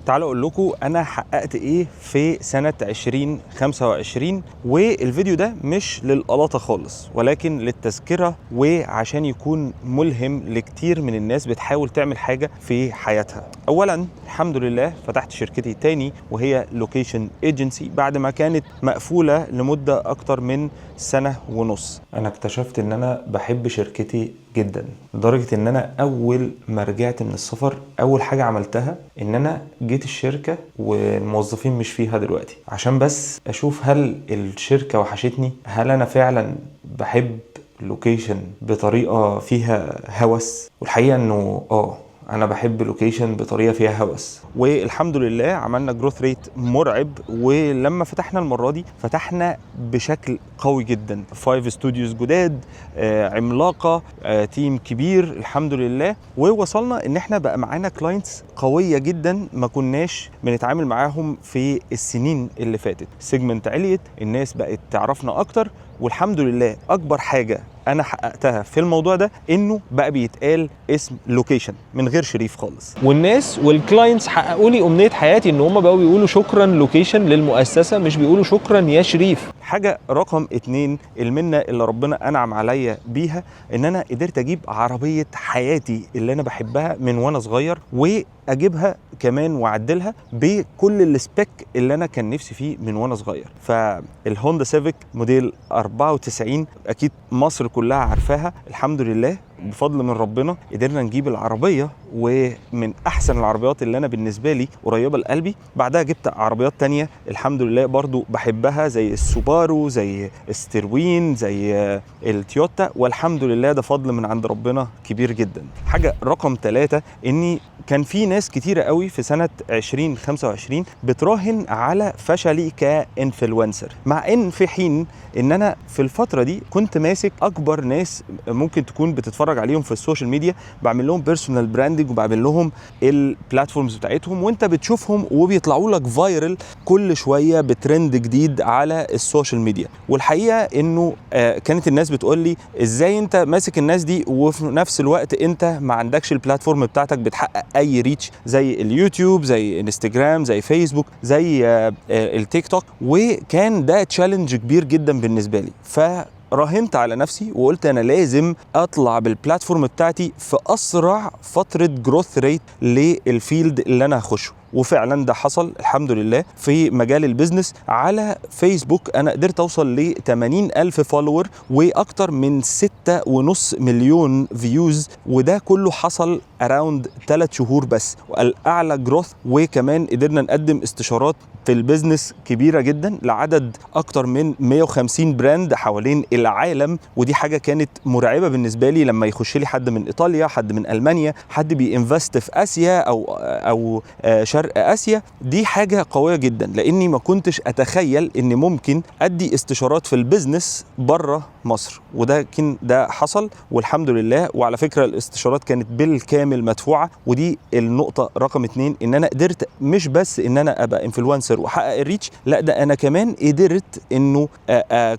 تعالوا اقول لكم انا حققت ايه في سنة 2025. والفيديو ده مش للقلاطة خالص، ولكن للتذكرة وعشان يكون ملهم لكتير من الناس بتحاول تعمل حاجة في حياتها. اولا الحمد لله فتحت شركتي تاني وهي Location Agency بعد ما كانت مقفولة لمدة اكتر من سنة ونص. انا اكتشفت ان انا بحب شركتي جدا، لدرجة ان انا اول ما رجعت من السفر اول حاجة عملتها ان انا جيت الشركة والموظفين مش فيها دلوقتي، عشان بس اشوف هل الشركة وحشتني، هل انا فعلا بحب Location بطريقة فيها هوس. والحقيقة انه انا بحب Location بطريقة فيها هوس. والحمد لله عملنا growth rate مرعب، ولما فتحنا المرة دي فتحنا بشكل قوي جدا، 5 studios جداد، عملاقة، team كبير الحمد لله. ووصلنا ان احنا بقى معانا clients قوية جدا ما كناش بنتعامل معاهم في السنين اللي فاتت. segment عليت، الناس بقت تعرفنا اكتر، والحمد لله اكبر حاجة انا حققتها في الموضوع ده انه بقى بيتقال اسم Location من غير شريف خالص. والناس وال clients حققوا لي امنية حياتي، ان هم بقوا بيقولوا شكرا Location للمؤسسه، مش بيقولوا شكرا يا شريف. حاجة رقم 2، المنة اللي ربنا انعم عليا بيها ان انا قدرت اجيب عربية حياتي اللي انا بحبها من وانا صغير، واجيبها كمان واعدلها بكل ال spec اللي انا كان نفسي فيه من وانا صغير. فال Honda Civic موديل 94 اكيد مصر كلها عارفاها. الحمد لله بفضل من ربنا قدرنا نجيب العربية، ومن احسن العربيات اللي انا بالنسبة لي قريبة لقلبي. بعدها جبت عربيات تانية الحمد لله برضو بحبها، زي السوبارو، زي الستروين، زي التويوتا، والحمد لله ده فضل من عند ربنا كبير جدا. حاجة رقم 3، اني كان في ناس كتيرة قوي في سنة 2025 بتراهن على فشلي ك influencer، مع ان في حين ان انا في الفترة دي كنت ماسك اكبر ناس ممكن تكون بتتفرج عليهم في ال social media، بعمل لهم personal branding وبعمل لهم ال platforms بتاعتهم، وانت بتشوفهم وبيطلعوا لك viral كل شوية بترند جديد على ال social media. والحقيقة انه كانت الناس بتقول لي ازاي انت ماسك الناس دي وفي نفس الوقت انت ما عندكش ال platform بتاعتك بتحقق اي reach زي اليوتيوب، زي انستجرام، زي فيسبوك، زي التيك توك. وكان ده challenge كبير جدا بالنسبة لي، فراهنت على نفسي وقلت انا لازم اطلع بال platform بتاعتي في اسرع فترة growth rate لل field اللي انا هخشه. وفعلا ده حصل الحمد لله. في مجال ال business على فيسبوك انا قدرت اوصل ل 80 الف follower واكتر من 6.5 مليون views، وده كله حصل around 3 شهور بس، والاعلى growth. وكمان قدرنا نقدم استشارات في ال business كبيرة جدا لعدد اكتر من 150 brand حوالين العالم، ودي حاجة كانت مرعبة بالنسبة لي لما يخش لي حد من ايطاليا، حد من المانيا، حد بي invest في اسيا او شرق اسيا. دي حاجة قوية جدا، لاني ما كنتش اتخيل ان ممكن ادي استشارات في ال business بره مصر، وده كان ده حصل والحمد لله. وعلى فكرة الاستشارات كانت بالكامل مدفوعة، ودي النقطة رقم 2، ان انا قدرت مش بس ان انا ابقى influencer واحقق ال reach، لا ده انا كمان قدرت انه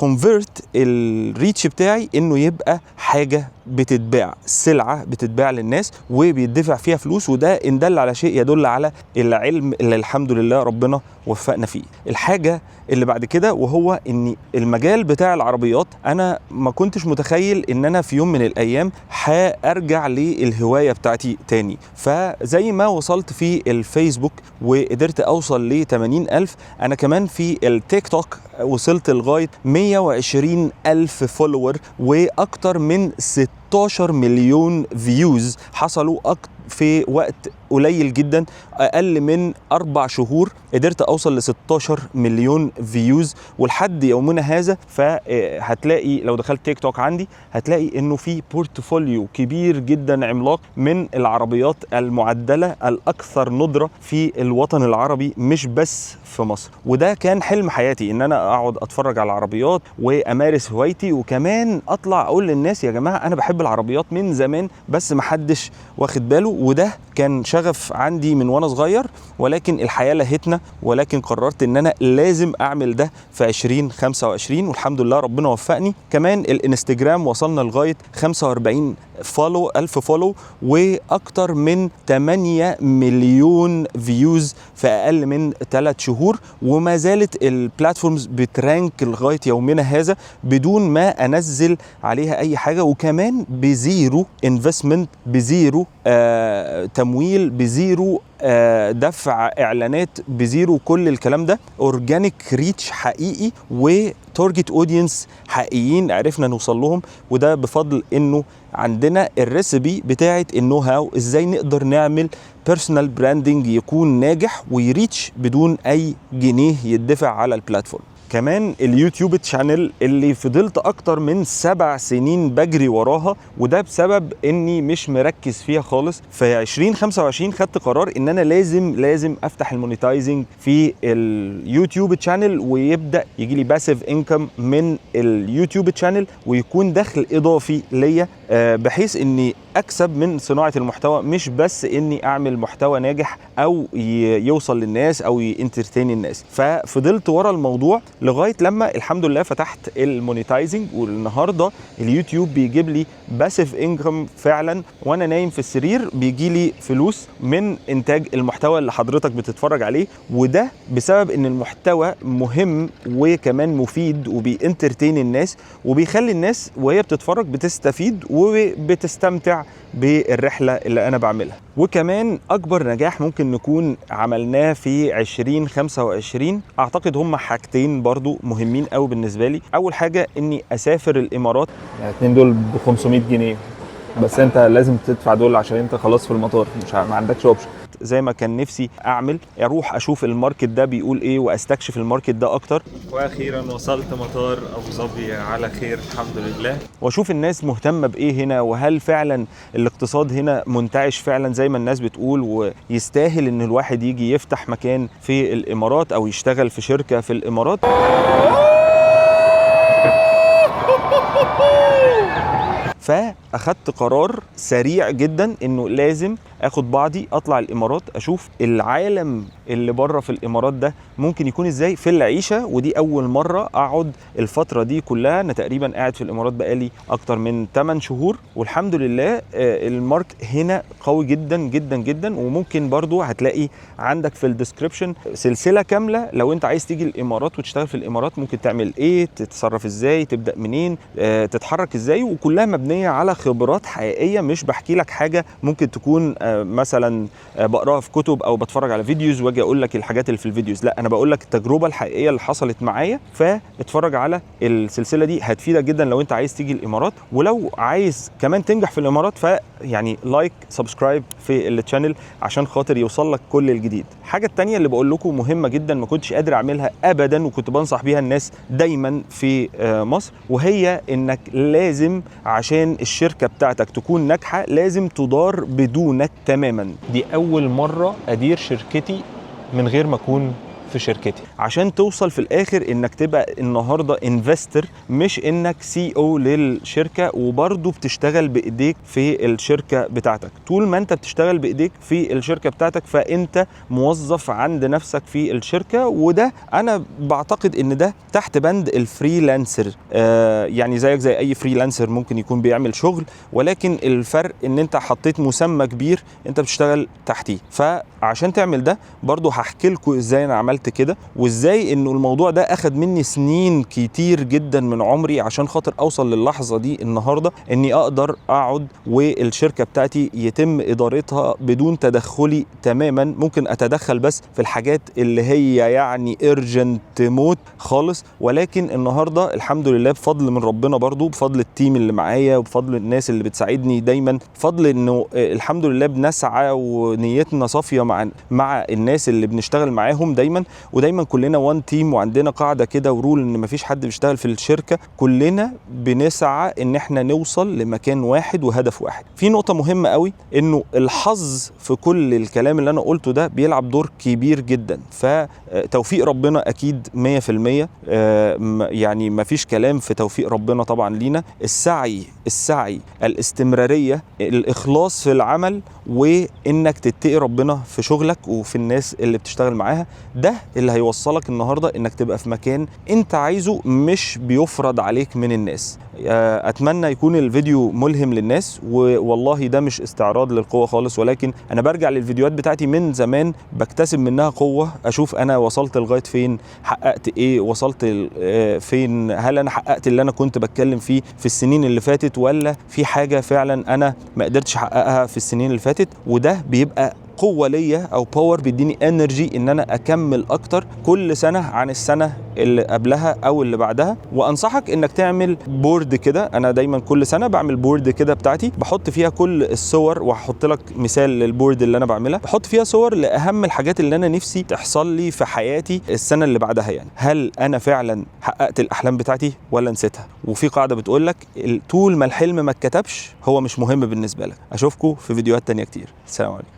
convert ال reach بتاعي انه يبقى حاجة بتتباع، سلعه بتتباع للناس وبيدفع فيها فلوس، وده ان دل على شيء يدل على العلم اللي الحمد لله ربنا وفقنا فيه. الحاجة اللي بعد كده وهو ان المجال بتاع العربيات انا ما كنتش متخيل ان انا في يوم من الايام هارجع للهوايه بتاعتي تاني. فزي ما وصلت في الفيسبوك وقدرت اوصل ل 80,000، انا كمان في التيك توك وصلت لغاية 120,000 follower واكتر من 16 مليون views حصلوا في وقت قليل جدا، اقل من 4 شهور قدرت اوصل ل 16 مليون views. ولحد يومنا هذا فهتلاقي لو دخلت تيك توك عندي هتلاقي انه في portfolio كبير جدا عملاق من العربيات المعدله الاكثر ندره في الوطن العربي، مش بس في مصر. وده كان حلم حياتي، ان انا اقعد اتفرج على العربيات وامارس هوايتي، وكمان اطلع اقول للناس يا جماعة انا بحب العربيات من زمان بس محدش واخد باله. وده كان شغف عندي من وانا صغير، ولكن الحياة لهتنا، ولكن قررت ان انا لازم اعمل ده في 2025، والحمد لله ربنا وفقني. كمان الانستجرام وصلنا لغاية 45 follow، 1000 follow، واكتر من 8 مليون views في اقل من 3 شهور، وما زالت ال platforms بت rank لغاية يومنا هذا بدون ما انزل عليها اي حاجه، وكمان ب zero investment، ب zero تمويل، ب zero دفع اعلانات، ب zero كل الكلام ده. organic reach حقيقي و target audience حقيقيين عرفنا نوصل لهم، وده بفضل انه عندنا ال recipe بتاعه ال know how ازاي نقدر نعمل personal branding يكون ناجح وي reach بدون اي جنيه يدفع على ال platform. كمان ال YouTube channel اللي فضلت اكتر من 7 سنين بجري وراها، وده بسبب اني مش مركز فيها خالص. في 2025 خدت قرار ان انا لازم لازم افتح ال monetizing في ال YouTube channel، ويبدا يجي لي passive income من ال YouTube channel، ويكون دخل اضافي ليا، بحيث اني اكسب من صناعة المحتوى، مش بس اني اعمل محتوى ناجح او يوصل للناس او ي entertain الناس. ففضلت ورا الموضوع لغاية لما الحمد لله فتحت ال monetizing، والنهارده اليوتيوب بيجيب لي passive income فعلا، وانا نايم في السرير بيجي لي فلوس من انتاج المحتوى اللي حضرتك بتتفرج عليه، وده بسبب ان المحتوى مهم وكمان مفيد وبي entertain الناس وبيخلي الناس وهي بتتفرج بتستفيد وبتستمتع بالرحله اللي انا بعملها. وكمان اكبر نجاح ممكن نكون عملناه في 2025 اعتقد هم حاجتين برضو مهمين قوي بالنسبة لي. اول حاجة اني اسافر الامارات. يعني الاثنين دول ب 500 جنيه، بس انت لازم تدفع دول عشان انت خلاص في المطار، مش ما عندكش option. زي ما كان نفسي اعمل، اروح اشوف ال market ده بيقول ايه واستكشف ال market ده اكتر. واخيرا وصلت مطار ابو ظبي على خير، الحمد لله. واشوف الناس مهتمة بايه هنا، وهل فعلا الاقتصاد هنا منتعش فعلا زي ما الناس بتقول، ويستاهل ان الواحد يجي يفتح مكان في الامارات او يشتغل في شركة في الامارات. فاخدت قرار سريع جدا انه لازم اخد بعضي اطلع الامارات، اشوف العالم اللي بره في الامارات ده ممكن يكون ازاي في العيشه. ودي اول مرة اقعد الفترة دي كلها، انا تقريبا قاعد في الامارات بقالي اكتر من 8 شهور، والحمد لله ال market هنا قوي جدا جدا جدا. وممكن برضو هتلاقي عندك في ال description سلسلة كاملة لو انت عايز تيجي الامارات وتشتغل في الامارات ممكن تعمل ايه، تتصرف ازاي، تبدا منين، تتحرك ازاي، وكلها مبنية على خبرات حقيقيه، مش بحكي لك حاجة ممكن تكون مثلا بقراها في كتب او بتفرج على videos واجي اقول لك الحاجات اللي في ال videos. لا، انا بقول لك التجربة الحقيقية اللي حصلت معايا. فاتفرج على السلسلة دي، هتفيدك جدا لو انت عايز تيجي الامارات، ولو عايز كمان تنجح في الامارات فيعني like، subscribe في ال channel عشان خاطر يوصل لك كل الجديد. الحاجة التانية اللي بقول لكم مهمة جدا، ما كنتش قادر اعملها ابدا وكنت بنصح بيها الناس دايما في مصر، وهي انك لازم عشان الشركة بتاعتك تكون ناجحة لازم تدار بدونك تماما. دي اول مرة ادير شركتي من غير ما اكون في شركتي. عشان توصل في الاخر انك تبقى النهارده investor، مش انك CEO للشركة وبرضه بتشتغل بايديك في الشركة بتاعتك. طول ما انت بتشتغل بايديك في الشركة بتاعتك فانت موظف عند نفسك في الشركه، وده انا بعتقد ان ده تحت بند ال freelancer، يعني زيك زي اي freelancer ممكن يكون بيعمل شغل، ولكن الفرق ان انت حطيت مسمى كبير انت بتشتغل تحتيه. فعشان تعمل ده برضو هحكي لكم ازاي انا عملت كده، وازاي انه الموضوع ده اخد مني سنين كتير جدا من عمري عشان خاطر اوصل للحظة دي النهارده، اني اقدر اقعد والشركة بتاعتي يتم ادارتها بدون تدخلي تماما. ممكن اتدخل بس في الحاجات اللي هي يعني urgent موت خالص، ولكن النهارده الحمد لله بفضل من ربنا، برضو بفضل ال team اللي معايا، وبفضل الناس اللي بتساعدني دايما، بفضل انه الحمد لله بنسعى ونيتنا صافية مع الناس اللي بنشتغل معاهم دايما، ودايما كلنا one team، وعندنا قاعدة كده و rule ان مفيش حد بيشتغل في الشركه، كلنا بنسعى ان احنا نوصل لمكان واحد وهدف واحد. في نقطة مهمة قوي، انه الحظ في كل الكلام اللي انا قلته ده بيلعب دور كبير جدا، فتوفيق ربنا اكيد 100%، يعني مفيش كلام في توفيق ربنا طبعا لينا. السعي، السعي، الاستمراريه، الاخلاص في العمل، وانك تتقي ربنا في شغلك وفي الناس اللي بتشتغل معاها، ده اللي هيوصلك النهارده انك تبقى في مكان انت عايزه مش بيفرض عليك من الناس. اتمنى يكون الفيديو ملهم للناس، والله ده مش استعراض للقوة خالص، ولكن انا برجع للفيديوهات بتاعتي من زمان بكتسب منها قوة، اشوف انا وصلت لغاية فين، حققت ايه، وصلت فين، هل انا حققت اللي انا كنت بتكلم فيه في السنين اللي فاتت، ولا في حاجة فعلا انا ما قدرتش احققها في السنين اللي فاتت. وده بيبقى قوة ليا او power، بيديني energy ان انا اكمل اكتر كل سنة عن السنة اللي قبلها او اللي بعدها. وانصحك انك تعمل board كده، انا دايما كل سنة بعمل board كده بتاعتي بحط فيها كل الصور، وهحط لك مثال لل board اللي انا بعملها، بحط فيها صور لاهم الحاجات اللي انا نفسي تحصل لي في حياتي السنة اللي بعدها. يعني هل انا فعلا حققت الاحلام بتاعتي ولا نسيتها؟ وفي قاعدة بتقول لك طول ما الحلم ما اتكتبش هو مش مهم بالنسبة لك. اشوفكم في فيديوهات تانية كتير. السلام عليكم.